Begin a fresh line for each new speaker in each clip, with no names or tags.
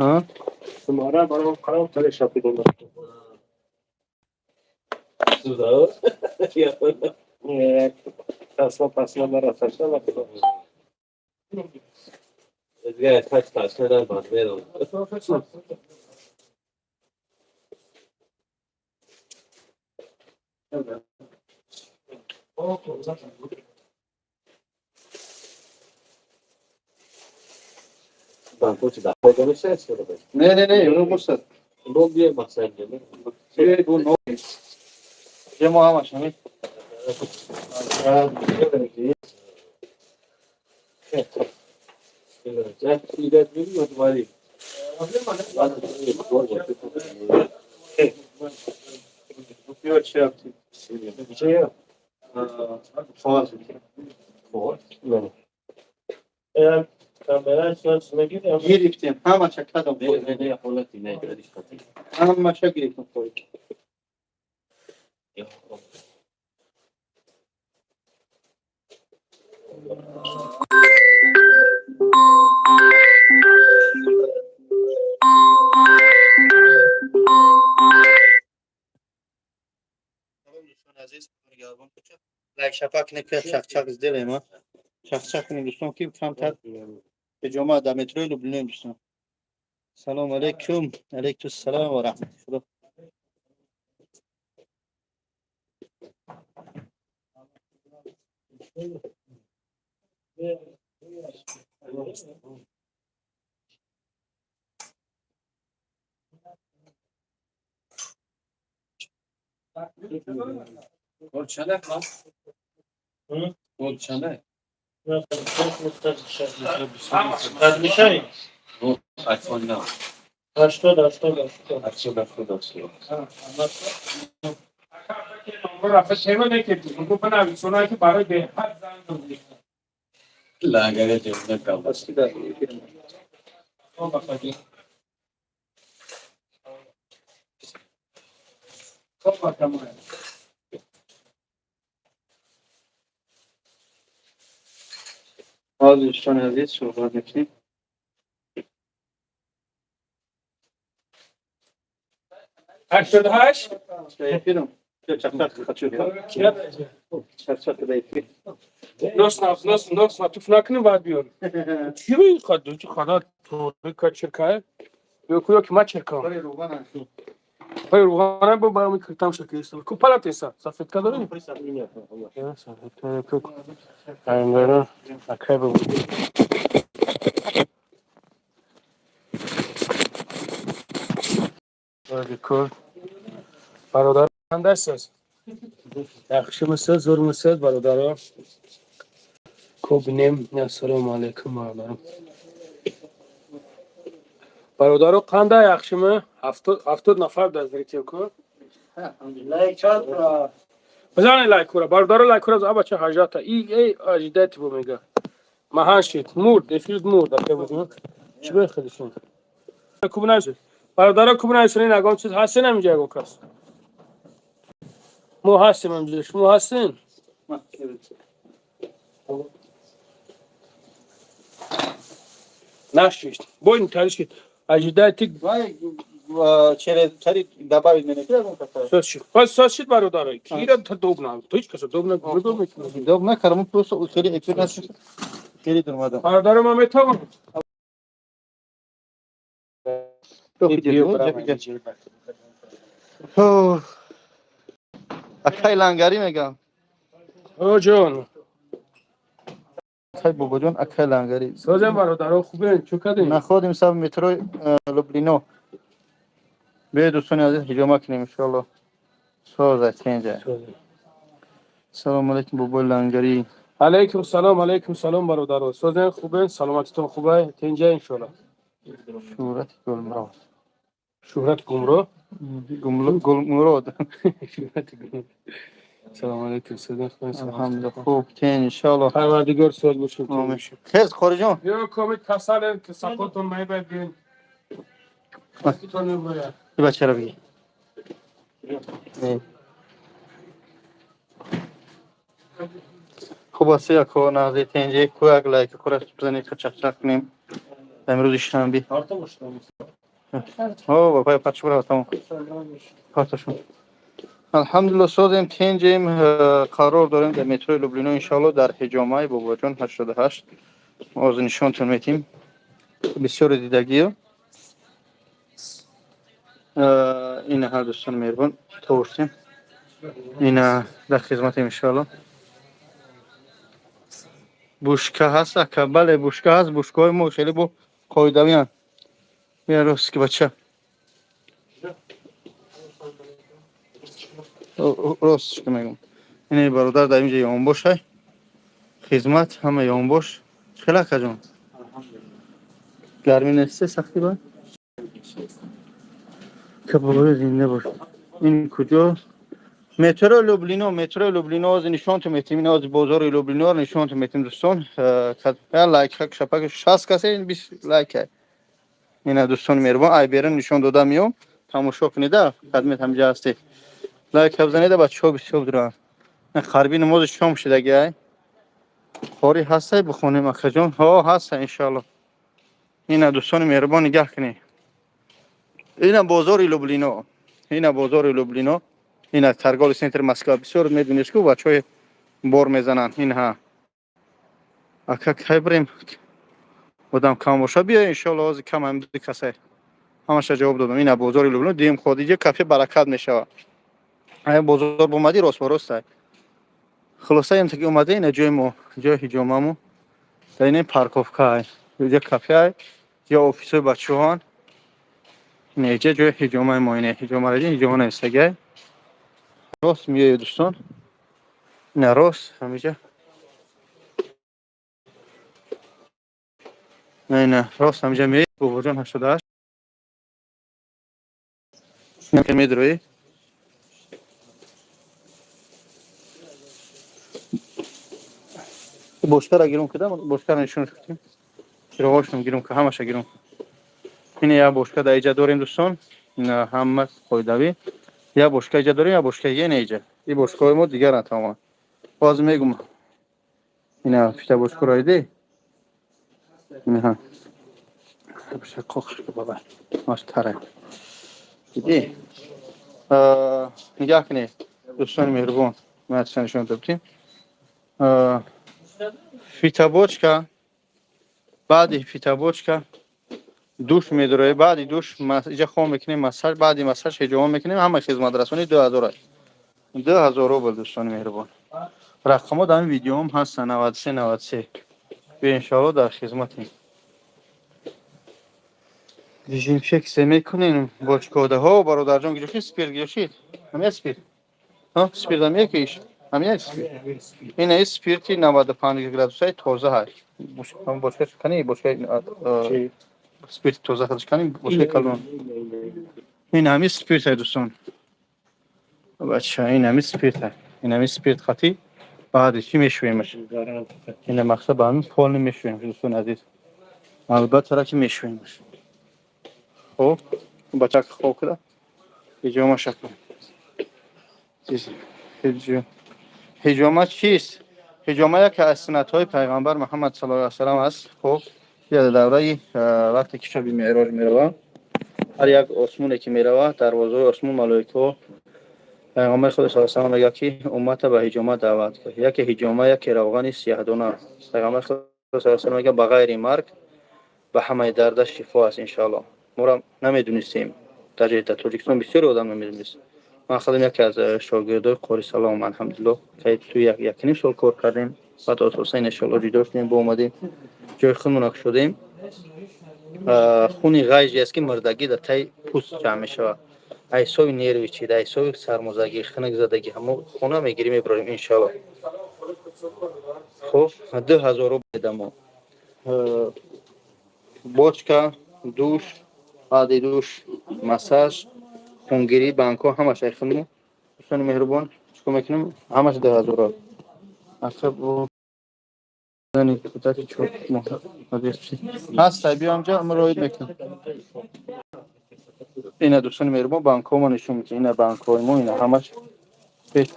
Ҳа?
Сумара барам қарам тали шапидем.
Сюда.
Тасма пасма нарасашта накунам.
Дигар тач тач кардам, баъд мерам. Банкочи да пайдо мешавад чӣ?
Не, не, не, ӯ бошад.
Бо биё мақсад.
Бу но. Мо ҳамаш ҳамин. Гирифтем, ҳамаша кадом. Ҳамаша гирифтем. Лайк шапак кунед, ки чақчақ сделаем, а? Чақчақ кунем, дӯстон, ки камтар ҳиҷома дар метрои Люблиноем, дӯстон. Салом алейкум, алейкум салом ва раҳматуллоҳ.
Гол чанда? Гол чанда?
Размешай.
Айфон на.
80, 80, 80.
80, 80, 80.
рафта чема некардӣ, гуфт бинависонае ки барои беҳад занг задӣ.
Лагаре ҷонда кам.
Спасибо.
Хоб бакамоя.
Ҳозир, дӯстони азиз, суҳбат мекунем.
88.
Эфирам. Чақчақ хочу. Чақчақ да эфир.
Нос нос нос туф накунем, баъд биёр. Чӣ мехоҳад? Чӣ хада торика чиркае? Ё куё ки ма чиркам.
Барои руғана.
Барои руғана бо барои киртам шакиста. Ку палатеса? Салфетка дорӣ? Салфетка ку. Ангара акай бо. Барои бародар андасаз. Яхшимисиз, зӯрмисиз, бародаро? Ко бинем. Ассалому алайкум, бародарам. Бародаро, қандай, яхшими? 70 нафар дар зритель ку.
Лайк чанд?
Бизанед лайкура, бародаро, лайкура абача ҳаждата. И эй ажидати бо мега. Маҳан шид, мурд, эфир мурд, ака будем. Чӣ бехелишин? Куб нашид. Бародаро, куб нашид, ин ягон чиз ҳастин ҳаминҷа ягон кас? Мо ҳастем ҳаминҷа, шумо ҳастин? Нашид. Бо ин таришки ажидати.
Вай через тари добавить менекунад он каса.
Соз шид. Пас соз шид, бародаро. Кира доб на. То ҳеҷ каса доб на, доб мекунад.
Доб накардам, просто хеле эфир нашуд. Хеле дурмадам.
Бародаро, ман метавонам.
Биё. Акай лангарӣ мегам.
О ҷон.
Акай бобоҷон, акай лангарӣ.
Созем, бародаро, хубен, чӯ кардем?
Находим саб метрои Люблино. Биёед, дӯстони азиз, ҳиҷома кунем, иншоалло. Соза тенҷа. Салому алейкум, бобои лангарӣ.
Алейкум салом, алейкум салом, бародаро. Созен, хубен, саломатитон хубай, тенҷа иншоалло.
Шӯҳрати Гулмурод.
Шӯҳрат гумро?
Гулмурод.
Шӯҳрати гумро. Салому алейкум, созен, хубен,
Алҳамдулилла, хуб, тен, иншоалло.
Парвардигор соз бошед.
Омин. Хез, хориҷон.
Ё комит касале, ки сақотон мебай биён. Тон мебояд.
Бачаро бигир. Хуб аст, яко нази тенҷе ку як лайк кураш бизанед, ка чақчақ кунем. Имрӯзи шанбе. О, ба пачура тамом. Карташон. Алҳамдулилло, созем, тинҷем, қарор дорем дар метрои Люблино, иншоалло, дар ҳиҷомаи Бобоҷон 88. Ҳозир нишонтон метим. Бисёре дидагиё. Ина ҳар дӯстони меҳрубон товуштем. Ина дар хизматем, иншоалло. Бушка ҳаст, ака? Бале, бушка ҳаст, бушкаҳои мо хеле бо қоидавиянд. Бия, рост ки бача. Рост ки мегӯм. Ин бародар дар инҷа ёнбошай. Хизмат ҳама ёнбош. Хеле, акаҷон. Гармӣ несте, сахти ба? Кабои зинда бош. Ин куҷо? Метро Люблино, метро Люблино, ҳозир нишонтон метим. Ин ҳозир бозори Люблиноро нишонтон метим, дӯстон. Лайк шапак 60 касе, ин 20 лайк. Ина, дӯстони меҳрубон, ай берун нишон дода миём. Тамошо кунида, хадмат ҳамҷа ҳастед. Лайк бизанеда, бачаҳо бисёр дуранд. Қарби намози шом шудаги ай. Қори ҳастай, бихонем, акаҷон? Ҳо, ҳаста, иншоалло. Ина, дӯстони меҳрубон, нигаҳ кунед. Ина бозори Люблино. Ина бозори Люблино. Ина торговый центр Москва. Бисёр медонед ку, бачаҳои бор мезананд. Инҳа. Ака, кай бирем? Одам кам боша, биё, иншоалло, ҳозир кам ҳам ду касай. Ҳамаша ҷавоб додам. Ина бозори Люблино, дуюм ход иҷа кафе Баракат мешавад. Ая бозор бомадӣ, рост ба ростай. Хулоса, ям таки омада, ина ҷои мо, ҷои ҳиҷомамо. Дар ина парковка ай. Иҷа кафе ай, ё офисҳои бачаҳоан. Ина иҷа ҷои ҳиҷомаи мо, ина ҳиҷома раҷи ҳиҷома нависагай. Рост меоед, дӯстон. Ина рост ҳамиҷа. Ина рост ҳамиҷа меоед, Бобоҷон 88. Медроӣ. Бошкара гирум кардам, бошкара нишон кардем. Чироғошам гирум ка, ҳамаша гирум. Ина як бошка дар иҷа дорем, дӯстон. Ина ҳама қоидавӣ. Як бошка иҷа дорем, як бошка ена иҷа. Ин бошкаҳои мо дигаранд тамоман. Боз мегум. Ина фита бошкаро иди. Ина. Баша қоқш баба. Маш тара. Диди. Нигаҳ кунед, дӯстони меҳрубон. Ман чанд нишон додем. Фитобочка, баъди фитобочка душ медурои, баъди душ иҷа хом мекунем, массаж, баъди массаж ҳиҷома мекунем, ҳама хизматрасонӣ 2000 аст. 2000 рубл, дӯстони меҳрубон. Рақамҳо дар ин видеоам ҳастанд, 93 93. Биё, иншоалло, дар хизматем. Дезинфексия мекунем бочкодаҳо, бародарҷон, гирифтед спирт, гирифтед? Ҳамя спирт? Ҳа, спирт ҳамя ки иш? Ҳамя спирт. Ин ай спирти 95 градусаи тоза ҳаст. Бочка кани, бочка спирти тоза хадиш кани, бочкаи калон. Ин ҳами спирт ай, дӯстон. Бача, ин ҳами спирт ай. Ин ҳами спирт хати баъди чӣ мешӯемаш? Ина мақсад ба ҳамин полный мешӯем, дӯстони азиз. Албатта ки мешӯемаш. Хоб, бачак хоб куда. Ҳиҷома шакл. Ҳиҷома чист? Ҳиҷома яке аз суннатҳои пайғамбар Муҳаммад саллаллоҳу алайҳи васаллам аст. Хоб, дар давраи вақте ки шаби меъроҷ меравад, ҳар як осмоне ки меравад, дарвозаҳои осмон малоикаҳо, пайғамбари Худо саллаллоҳу алайҳи васаллам мегӯяд, ки уммата ба ҳиҷома даъват кар. Яке ҳиҷома, яке равғани сияҳдона. Пайғамбари Худо саллаллоҳу алайҳи васаллам мегӯяд, ба ғайри марг ба ҳамаи дарда шифо аст, иншоалло. Моро намедонистем. Дар Тоҷикистон бисёре одам намедонист. Ман худам яке аз шогирдои Қори Салом, алҳамдулилло, ту якним сол кор кардем, баъд асосан, иншоалло, ҷудо шудем, бо омадем, ҷои худмона шудем. Хуни ғайҷе аст, ки мурдагӣ дар таи пӯст ҷамъ мешавад. Аз ҳисоби нерви чи, дар ҳисоби сармозагӣ, хунукзадагӣ, ҳамо хона мегирем, мебарорем, иншоалло. Хоб, 2000 рубл мо. Бочка, душ, баъди душ массаж, хунгирӣ, банкҳо, ҳамаш ай худмо. Дӯстони меҳрубон, чикор мекунем? Ҳамаш 2000. Ака, бо зани кӯдаки 4 моҳ ҳастай, биё ҳамҷа, муроид мекунам. Ина, дӯстони меҳрубон, банкҳо мо нишон медиҳем. Ина банкҳои мо, ина ҳамаш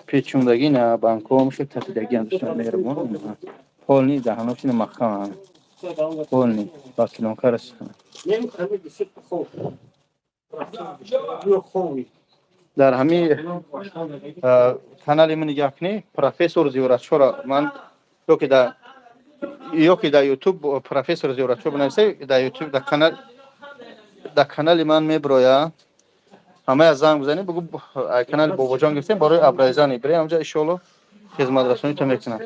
печондагӣ, ина банкҳо меша тафидагиам, дӯстони меҳрубон. Полный даҳанош ина маҳкам. Полный бакилонка расида. Дар ҳамин канали ман нигаҳ кунӣ, профессор Зиёратшоро ман ёки дар Ютуб профессор Зиёратшо бинависе, дар Ютуб дар канали ман меброя. Ҳамая занг бизанӣ, бугӯ, канали Бобоҷон гирифтем барои обрезание, бирем ҳамҷа, иншоалло, хизматрасонито мекунам.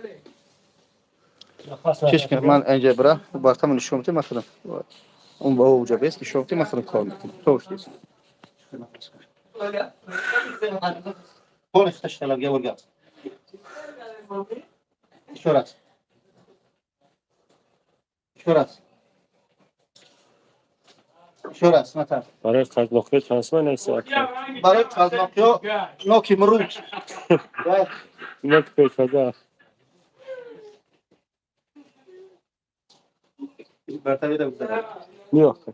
Чиш ки ман инҷа бира бартама нишон бидем, ман худам он ба уҷа бес нишон бидем, ман худам кор мекунам. Тош полностью талаб я. Еще раз. Еще раз. Еще раз, смотри.
Барои қазноқиё чанд сомон нест ака?
Барои қазноқиё ноки мруд.
Нок пешада.
Бартавида гузарад.
Миёхта.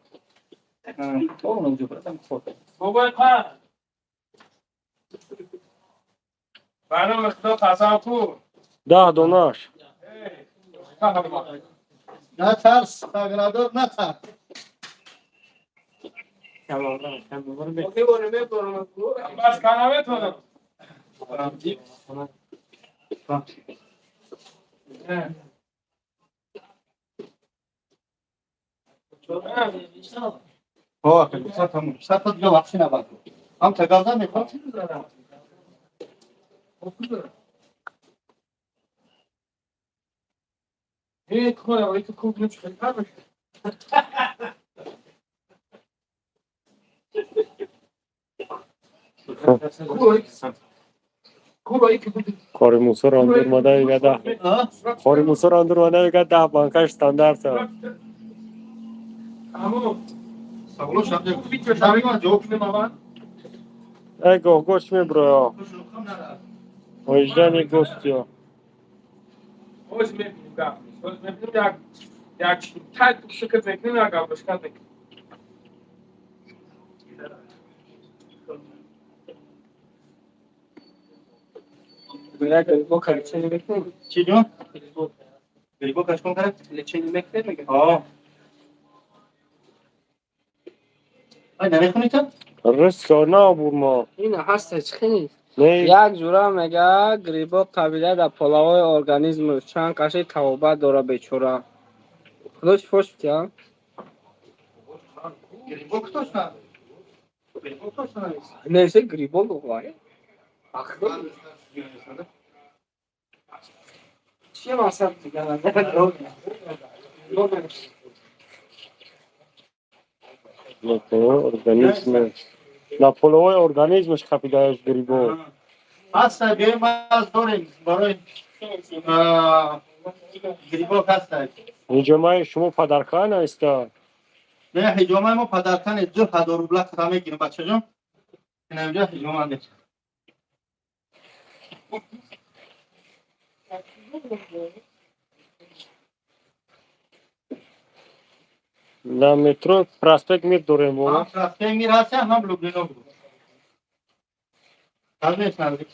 Он уҷо братам фото.
بابای پن برنامه خدا قسم کو.
10 донаш.
Натарс, саградор, натарс.
بس کنمه تو.
О, сатам, сатат дига вақти набад. Ҳам тагарда мехоҳад.
هی کنه ولی تو کوب نمیشه خیلی کار بشه.
Кори Мусоро андур мада мега 10. Кори Мусоро андур мада мега 10 банкаш стандарт.
Саволо шаб ҷавоб кунем.
Эй, гоҳ-гоҳ чӣ меброя? Ожидание гостя.
باز میبینیم گپ نیست. باز میبینیم یک یک تک شکل میکنیم، یک گپش میکنیم.
Чӣ ҷон? Грибок кашкон кард? О. Ай, намехонӣ ту?
Риск набур мо.
Ин ҳаста чӣ нест.
Не.
Як ҷура мега, грибок қабила дар половой организм чанд қаши табобат дора, бечора. Худо шифош битя.
Грибок точно. Грибок точно навис.
Несе грибок вай. Ахто. Чӣ масаб дигар?
Организм. На половой организмаш хапидааш грибок.
Ҳаста, биёем, маз дорем барои грибок ҳаста.
Ҳиҷомаи шумо подарка наиста.
Не, ҳиҷомаи мо подарка нест, 2000 рубла қата мегирем, бачаҷон. Инамҷа ҳиҷома нест.
На метро Проспект Мир дорем бо.
Ҳам Проспект Мир ҳаста, ҳам Люблино буд. Ҳам нест наздик.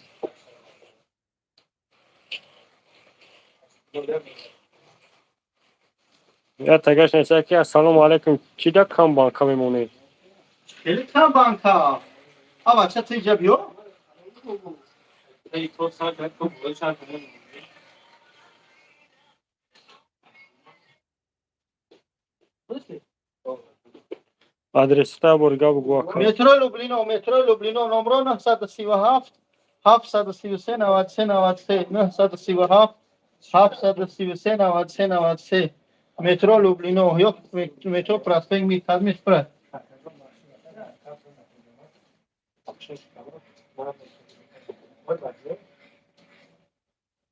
Я тагаш неста ки ассалому алайкум, чӣ да кам банка мемонед?
Хеле кам банка. А бача, ту инҷа биё.
تو سر تو سر.
Адреста борга бугу ака.
Метро Люблино, метро Люблино, номро 937 733 93 93, 937 733 93 93. Метро Люблино ё метро Проспект Мир Казмир пра.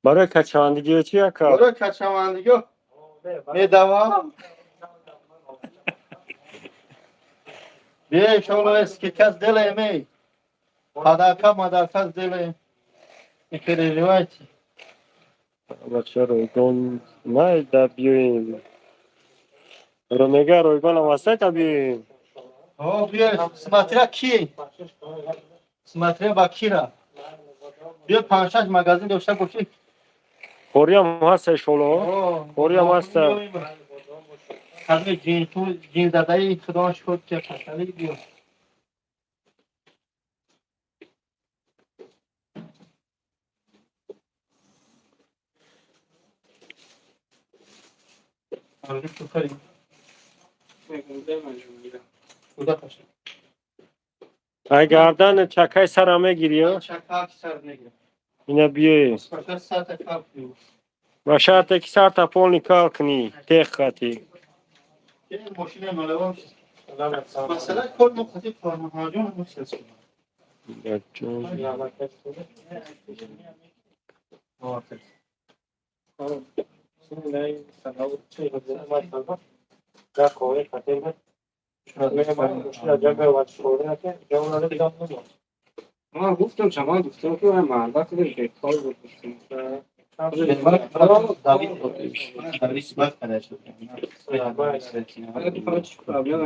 Барои качавандагиё чӣ, ака?
Барои качавандагиё медавам. Биё, иншоалло, скидка сделаем, эй. Подарка, мадарка сделаем. Не переживайте.
Бача, ройгон найда, биёем. Ромега ройгонам ҳаста, та биёем.
О, биё, смотря ки. Смотря ба кира. Биё, панҷ-шаш магазин дошта бошӣ.
Хориам ҳаста, иншоалло.
О,
Хориам ҳаста.
Кадми ҷинту ҷинзадаи худо шуд, ки касалӣ буд.
Ай гардан чакай сара мегирӣ?
Чакак сар мегирам.
Ина биёй.
Баша сата кал кунӣ.
Ба шарте ки сарта полный кал кунӣ, тех хати.
Мошина малавам. Масала кор мо қати кормаҳаҷон мо силсила.
Ҷон.
Ман гуфтам, чаман гуфтам, ки ман марда худаш бекор буд, гуфтам. Проблема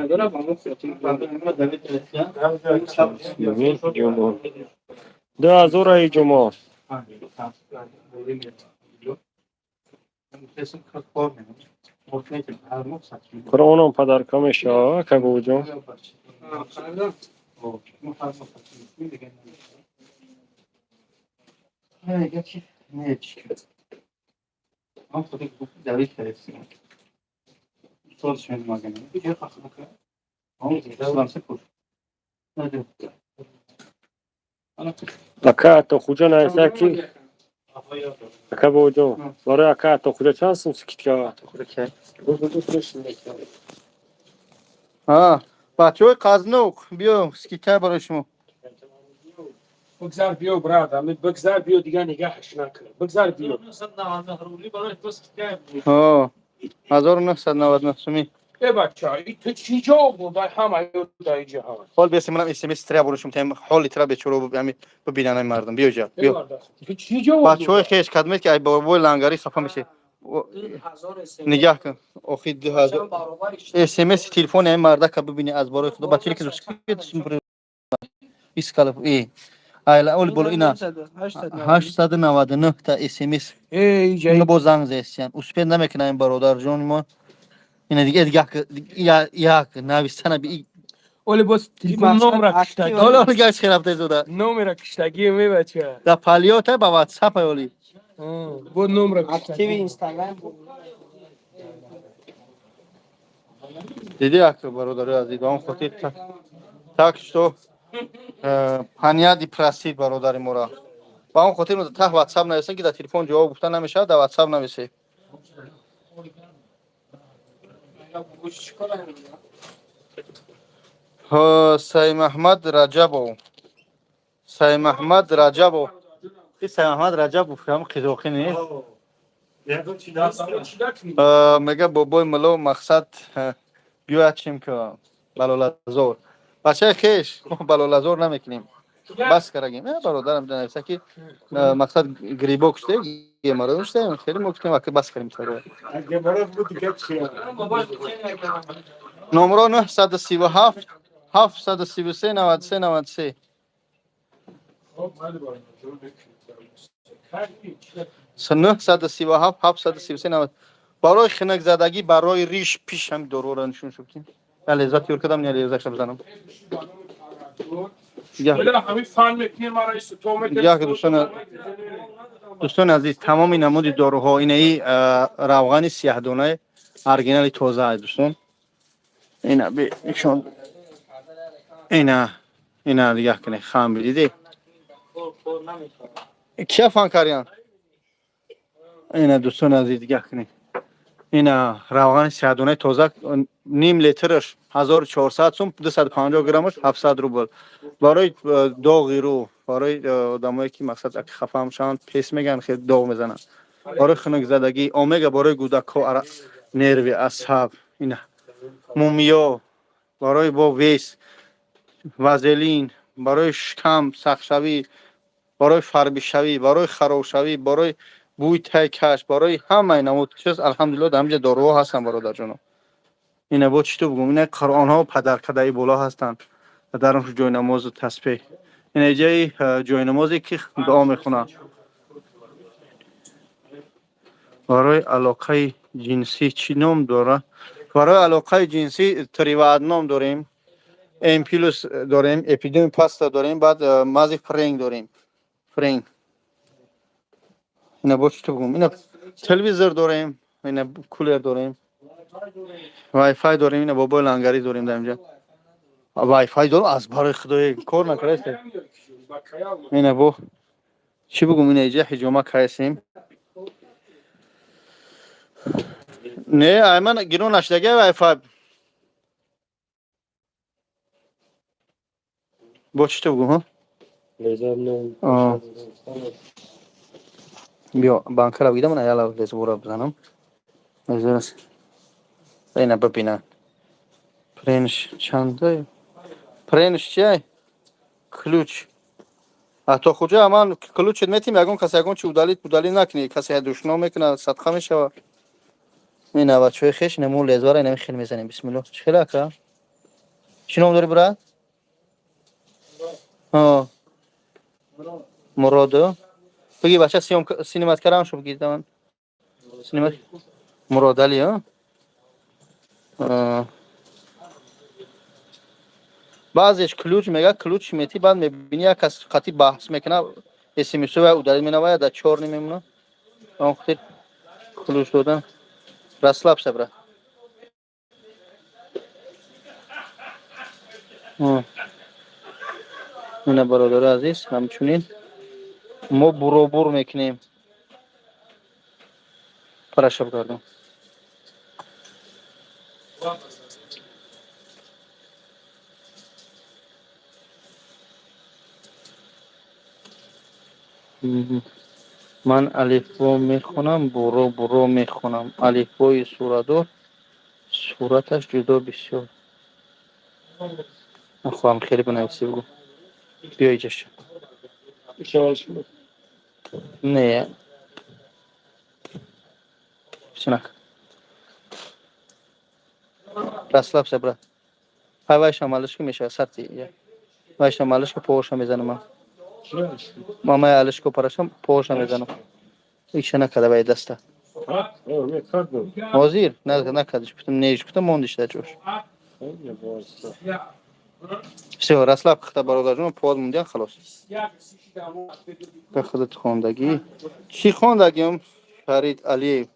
надорад, ба мо хотир.
Бибин, ҷумо. 2000 аи ҷумо. Қуръоном падарка мешава, ака бобоҷон. Ака Атохуҷа нависта ки, ака бобоҷон, барои ака Атохуҷа чанд сум скидка?
Бачаҳои Қазнуқ, биё, скидка барои шумо.
Бигзар биё, брат, ами бигзар биё, дигар нигаҳаш накун. Бигзар биё.
1999 суми.
Э бача, и ту чӣ ҷо бурдай ҳама дар ҷаҳон?
Ҳол беси манам смс тра бурушум тем ҳоли тра бечоро ами бибинан мардум, биё ҷа, биё.
Ту чӣ ҷо?
Бачаҳои хеш кадмет ки ай бобои лангари хафа меши. Нигаҳ кун. Охи 2000 смс телефони ами мардака бибини, аз борои худо, ба телефон искалаб э айла оли боло ина 899 та смс.
Эй ҷай.
Ина боз занг зестиян. Успеть намекунам, бародарҷони мо. Ина дига дига як нависана би.
Оли боз телефон номра киштагӣ.
Оли оли гаш херафта зуда.
Номера киштагӣ ме, бача.
Да палиота ба WhatsApp оли.
Бо номра
Активи
киштагӣ.
Инстаграм.
Диди, як бародари азиз, ба он хотир так что понять и просить бародари мора. Ба он хотир таҳ WhatsApp нависен, ки дар телефон ҷавоб гуфта намешавад, дар WhatsApp нависе. Саймаҳмад Раҷабов. Саймаҳмад Раҷабов. И Саймаҳмад Раҷабов ҳам қизоқӣ нест. Мега бобои мулло мақсад биёяд чим ки балолазор. Бачаи хеш, мо балолазор намекунем. Бас карагим. Э бародарам нависа ки мақсад грибок шуда, геморрой шуда, хеле мо гуфтем, ака, бас карем таро. Номро 937 733 93 93. 937 733 90. Барои хинакзадагӣ, барои риш пиш ҳами доруро нишон шуд, ки лезат ёр кардам, не лезаша бизанам.
Ҳамин фан мекунем мара.
Як дӯстони азиз, тамоми намуди доруҳо инаи равғани сияҳдонаи оригинали тоза аст, дӯстон. Ина нишон, ина дигаҳ кунед, хам бидиде, кия фан кардиян. Ина, дӯстони азиз, дигаҳ кунед, ина равғани сияҳдонаи тоза, ним литраш 1400 сум, 250 граммаш 700 рубл. Барои доғи рӯ, барои одамое ки мақсад хафа мешаванд, пес мегӯянд, хеле доғ мезананд, барои хунукзадагӣ, омега барои кӯдакҳо, нерви асаб, ина мумиё барои бо вес, вазелин барои шикам сахтшавӣ, барои фарбишавӣ, барои харобшавӣ, барои бӯи тайкаш, барои ҳамаи намуд чиз, алҳамдулилло, дар ҳамҷа доруҳо ҳастанд, бародарҷоно. Ина бо чӣ ту бугум, ина қуръонҳо падаркадаи боло ҳастанд, дар он ҷойнамозу тасбеҳ, ина ҷои ҷойнамозе ки дуо мехонанд. Барои алоқаи ҷинсӣ чӣ ном дорад? Барои алоқаи ҷинсӣ три в одном дорем, М плюс дорем, эпидеми паста дорем, баъд мази френг дорем. Френг. Ина бо чӣ ту бигӯм? Ина телевизор дорем, ина кулер дорем. Wi-Fi дорем, ина бобои лангарӣ дорем дар инҷа. Wi-Fi дорем, аз барои худои кор накардаст. Ина бо чӣ бигӯм, ина иҷа ҳиҷома кайсем. Не, айман гиро нашдаги Wi-Fi. Бо чӣ ту бигӯм, ҳа? Биё, банкара бигидам, ана яла лезбора бизанам. Лезбора. Ина бибинан. Пренш чанда? Пренш чия? Ключ. А то хуҷа ман ключ метим, ягон кас ягон чи удалить удалить накунӣ, касе душно мекуна, садқа мешава. Ина бачаҳои хеш, ина мо лезвара ина хел мезанем. Бисмиллоҳ. Чӣ хел ака? Чӣ ном дорӣ, брат? Ҳо. Мурод. Бигӣ бача снимать карам шо бигӣ даван. Снимать Мурод Али, ҳа? Баъзеш ключ мега, ключ мети, баъд мебини як кас қатъи баҳс мекуна, смс ва удалить менавая, дар чёрный мемона. Он хотир ключ додан. Расслабься, брат. Ина бародари азиз, ҳамчунин мо буробур мекунем. Параша бигардон. Ман алифбо мехонам, буро буро мехонам. Алифбои суратдор сураташ ҷудо бисёр. Нахоҳам хеле бинависӣ бигӯ. Биё иҷаша. Не. Синак. Расслабься, брат. Ҳай вайша малышка мешава сарти. Вайша малышка поша мезанам ман. Мамай алишко парашам поша мезанам. Иша накарда вай даста. Ҳозир накардиш, гуфтам неш, гуфтам мондиш дар ҷош. Всё, расслабь хата бародарҷон, повод мондиан халос. Ба худат хондагӣ. Чӣ хондагиам? Фарид Алиев.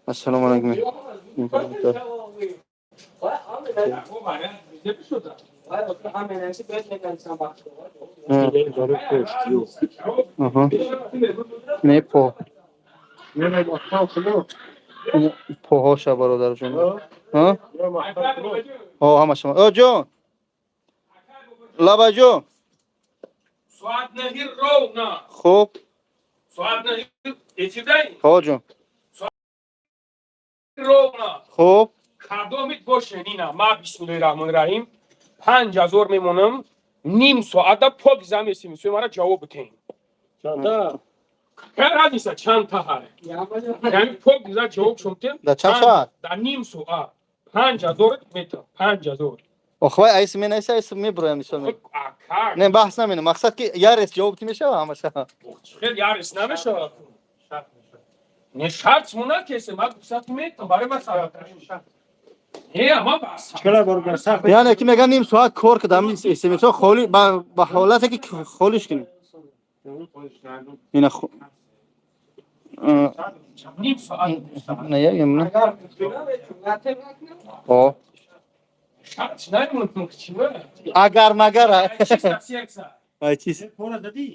Ассалому алайкум. Аҳа. Не по. Поҳоша бародарҷон. Ҳа? Ҳо, ҳамаша. О ҷон. Лабаҷон.
Соат наҳир ровно.
Хуб.
Соат наҳир эфирдай?
Ҳо ҷон.
Ровно.
Хуб.
Кадомит боше нина. Ма бисмиллоҳи раҳмони раҳим 5000 мемонам. Ним соата пок замесим. Суи мара ҷавоб битем.
Чанда?
Какая разница чанд та ҳай? Яъни пок за ҷавоб шумтем.
Дар чанд соат?
Дар ним соат. 5000 метр. 5000.
Ох вай айс менайса, айс меброям мисол.
Ака.
Не баҳс наменам. Мақсад ки ярес ҷавоб ти мешава ҳамаша.
Хел ярес намешава. Не шарт муна кесе, ма гуфтам метам барои ма сарат. Не, ма бас.
Чикала бародар сахт.
Яъне ки меган ним соат кор кардам, смс холи ба ҳолате ки холиш кунем. Ина
Ним соат.
Не, я не. О.
Шарт намемонам чи ва?
Агар магар.
Чиста сердца.
Ай чиз.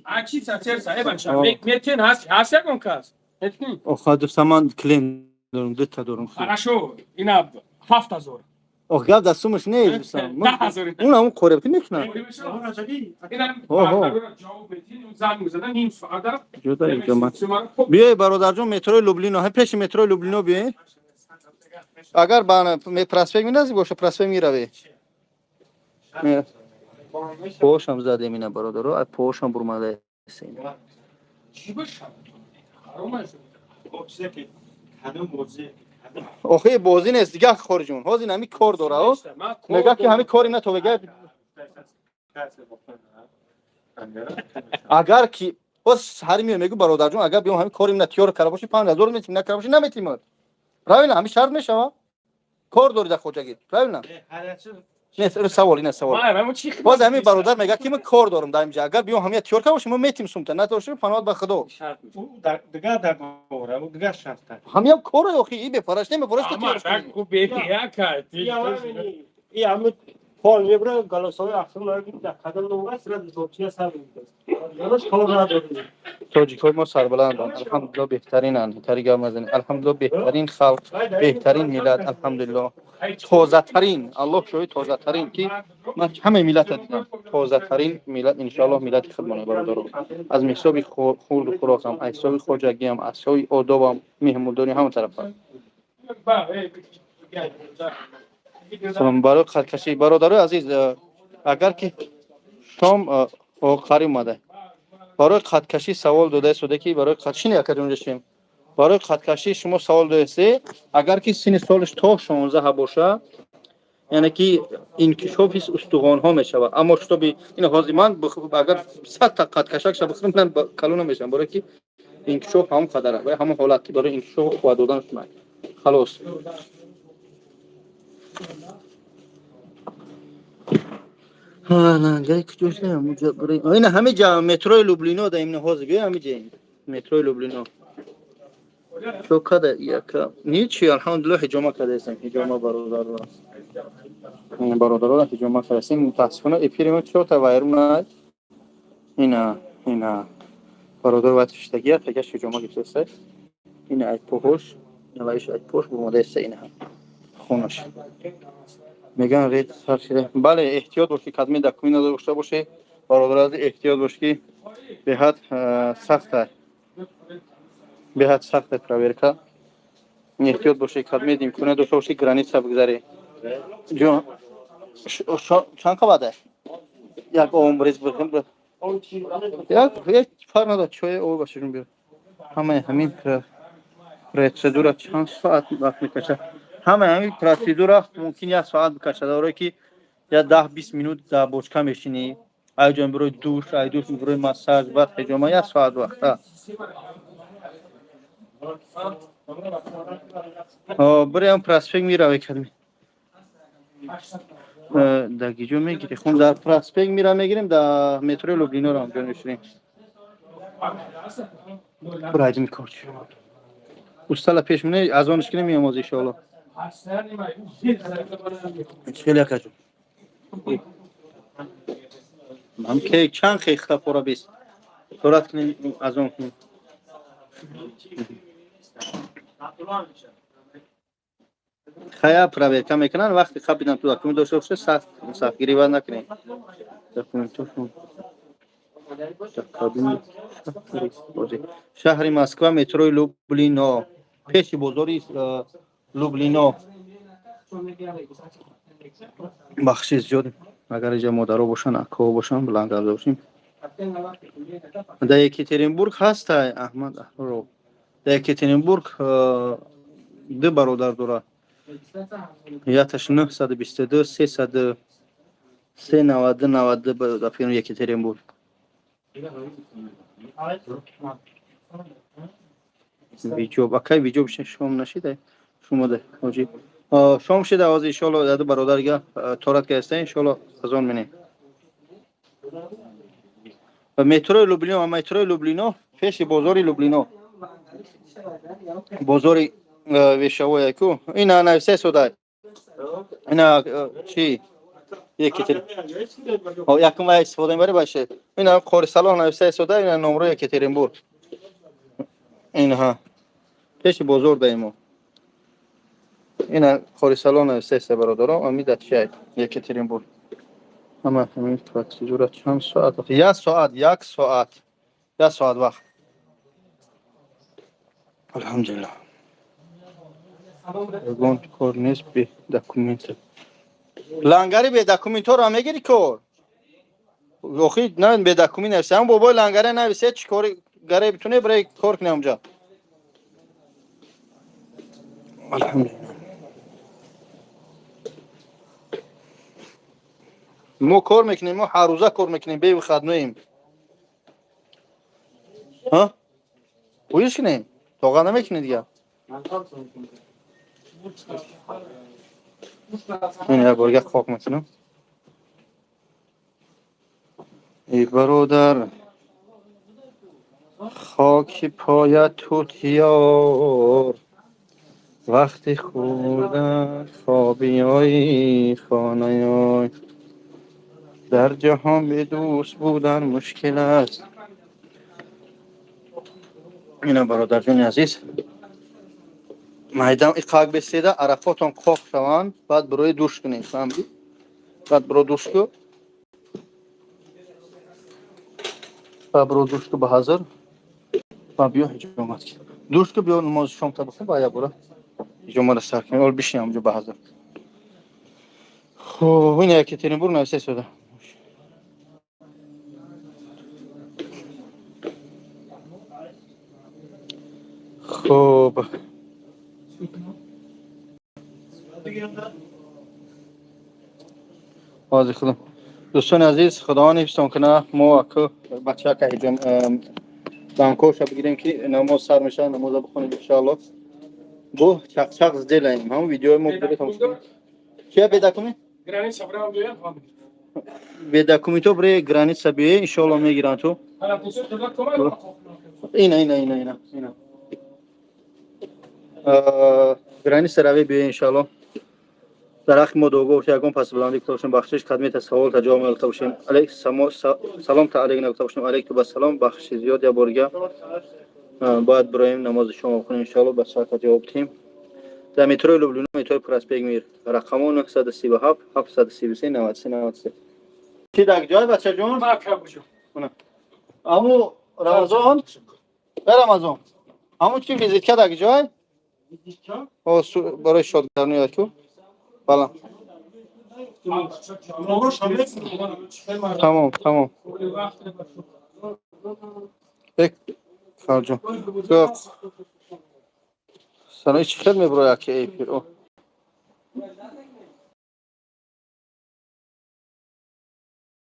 А чиста сердца, э бача. Метен ҳаст, ҳаст ягон кас. Меткни.
Ох, дӯста ман клиент дорам, дута дорам.
Хорошо, ина 7000.
Ох, гап дар сумаш нест, дӯстам.
10 000.
Он ҳамон кореб мекунад.
Ина
Оҳо.
ҷавоб метин, занг мезанам ним соата.
Ҷуда инҷо ман. Биёй бародарҷон, метрои Люблино, ҳай пеши метрои Люблино биёй. Агар ба проспект миназдик боша, проспект миравӣ. Пошам задем ина бародаро, ай пошам бурмада.
Чӣ бошад? Ҳаром аст.
Охи бозӣ нест дигар хориҷон. Ҳозир ҳами кор дора, о. Мега ки ҳами кори на то мега агар ки боз ҳари меоям мегӯ бародарҷон, агар биём ҳами кори на тиёр карда бошӣ 5000 метим, накарда бошӣ наметимад. Правильно, ҳами шарт мешава? Кор дорӣ дар хоҷагӣ, правильно? Не, савол, ина савол. Боз ҳамин бародар мегӯяд, ки ман кор дорам дар инҷа. Агар биём, ҳамия тиёр карда бошем, мо метим сумта. Надошта, паноҳат ба Худо.
Дигар договора, дигар шарта.
Ҳамиям коро охи, и бепараш не мепараш ки тиёр.
И ҳами кор мебра, голосовой ахсам дар кадом номра сразу зобчия сар мекунад. Кор надорем.
Тоҷикҳои мо сарбаланданд, алҳамдулилло, беҳтаринанд. Тари гап назанед. Алҳамдулилло, беҳтарин халқ, беҳтарин миллат, алҳамдулилло. Тозатарин, Аллоҳ шоҳид, тозатарин, ки ман ҳамаи миллата дидам. Тозатарин миллат, иншоаллоҳ, миллати худмона, бародаро. Аз ҳисоби хурду хӯрокам, аз ҳисоби хоҷагиам, аз ҳисоби одобам, меҳмондорӣ, ҳама тарафа. Салом барои қадкашӣ, бародарои азиз, агар ки шом қариб омада. Барои қадкашӣ савол додаистода, ки барои қадшини акаҷ унҷа шем. Барои қадкашӣ шумо савол додаисте, агар ки синни солаш то 16 боша, яъне ки инкишофи устухонҳо мешавад. Аммо шитоби ин ҳозир ман агар 100 та қадкашак ша бихӯрам, ман калон намешавам, барои ки инкишоф ҳамон қадара ва ҳамон ҳолат ки барои инкишоф қувват додан шуд. Халос. Ина ҳами ҷа метрои Люблино да имна ҳозир биё, ҳами ҷа метрои Люблино. Чо када яка? Ничи, алҳамдулиллоҳ, ҳиҷома кадаестем, ҳиҷома бародаро. Бародаро, ҳиҷома кадаестем. Мутаассифона, эфири мо чота вайрон над. Ина бародар вай шиштагия, тагаш ҳиҷома гирифтаеста. Ина ай поҳош, ина вайш ай пош бумодаеста, ина хонаш. Меган ред сар шида. Бале, эҳтиёт бош, ки кадми документ надошта бошӣ. Бародар азиз, эҳтиёт бош, ки беҳад сахта. Беҳад сахта проверка. Эҳтиёт бошӣ, кадми имконият дошта бошӣ, граница бигзарӣ. Ҷон, чанд қабата? Як ом рез бихӯрем. Як фарқ надорад, чой об башашон биёр. Ҳамаи ҳамин процедура чанд соат вақт мекашад? Ҳамаи ҳамин процедура мумкин як соат бикашад, барое ки я 10-20 минут дар бочка мешинӣ, айҷон бирои душ, ай душ бирои массаж, баъд ҳиҷома, як соат вақта. Бирем проспект мираве кадми. Дар гиҷо мегирӣ? Хун дар проспект мира мегирем, дар метрои Люблиноро ҳамҷо меширем. Бира айдими кор чи? Устала пеш мине, азонаш ки намеомоз, иншоалло. Хеле акаҷон. Ман ке чанд хехта пора бис. Сурат кунем, азон кунем. Хая проверка мекунанд, вақти қабидан ту документ дошта бошӣ, сахт сахтгирӣ бояд накунем. Документошон дар кабини шаҳри Москва, метрои Люблино, пеши бозори Люблино. Бахши зиёд, агар иҷа модаро бошанд, акаҳо бошанд, баланд гап бошем. Дар Екатеринбург ҳастай Аҳмад Аҳроров. Дар Екатеринбург ду бародар дорад. Яташ 922 300 392 92 ба фирм Екатеринбург. Видео, акай видео бишин, шом нашида? Шумо да ҳоҷӣ. Шом шида ҳозир, иншоалло, ду бародарга торат кардастан, иншоалло, азон менем. Метрои Люблино, метрои Люблино, пеши бозори Люблино. Бозори вешавое ку. Ина нависа содай. Ина чи? Екатерин. Якум вай истифода мебари баше. Ина Қори Салоҳ нависа сода, ина номро Екатеринбург. Инҳа. Пеши бозор даимо. Ина Қори Салоҳ нависа иста, бародаро, амида чиай Екатеринбург. Ҳама ҳамин процедура чанд соат? Як соат, як соат. Як соат вақт. Алҳамдулиллоҳ. Ягон кор нест бе документ. Лангари бе документҳоро мегири кор? Охи на бе документ нависа. Ҳам бобои лангаре нависе, чӣ кори гаре битуне барои кор кунем онҷа. Алҳамдулиллоҳ. Мо кор мекунем, мо ҳаррӯза кор мекунем, бе выходноем. Ҳа? Гӯиш кунем? Тоға намекунӣ дигар? Ин як борга қоқ мекунам. Эй бародар, хоки поят тутиёр, вақти хӯрдан хобиёи хонаёй, дар ҷаҳон бедӯст будан мушкил аст. Ина, бародарҷони азиз, майдам иқак беседа, арақотон қоқ шаванд, баъд бирои душ кунед, фаҳмидӣ? Баъд биро душ ку, баъд биро душ ку ба ҳазр ва биё ҳиҷомат кун. Душ ку, биё намози шом та бихун, баъд як бора ҳиҷомара сар кунем. Ол бишин ҳамҷо ба ҳазр. Хуб, ин Екатеринбург нависта истода. Хуб, ҳозир худам, дӯстони азиз, худованд ҳифзтон кунад. Мо аку бачака ҳиҷом банкоша бигирем, ки намоз сар мешавад, намоза бихонем, иншоалло. Бо чақчақ сделаем, ҳамон видеои мо бидоред, тамошо кунед. Чия бедокумент?
Граница брам биёям.
Бе документҳо бре граница биёе, иншоалло мегиранд ту. Ина, ина, ина, ина, ина. Граница раве, биёе, иншоалло. Дар ҳаққи мо дуогӯ бошед, ягон пас баландӣ гуфта бошем, бахшиш, кадмета савол та ҷавоб мегуфта бошем. Алейк салом та алейк нагуфта бошем. Алейк ту ба салом, бахшиши зиёд. Я борига бояд бироем, намози шома бихонем, иншоалло, ба саата ҷавоб диҳем. Дар метрои Люблино, метрои Проспект Мир, рақамо 937 733 93 93. Чи дар ҷой, бачаҷон? Аму Рамазон, э Рамазон, аму чи визитка дар ҷой? Барои шодгарни яку бала. Тамом, тамом. Бек карҷон. Салом, чӣ хел меброяд ки эфир?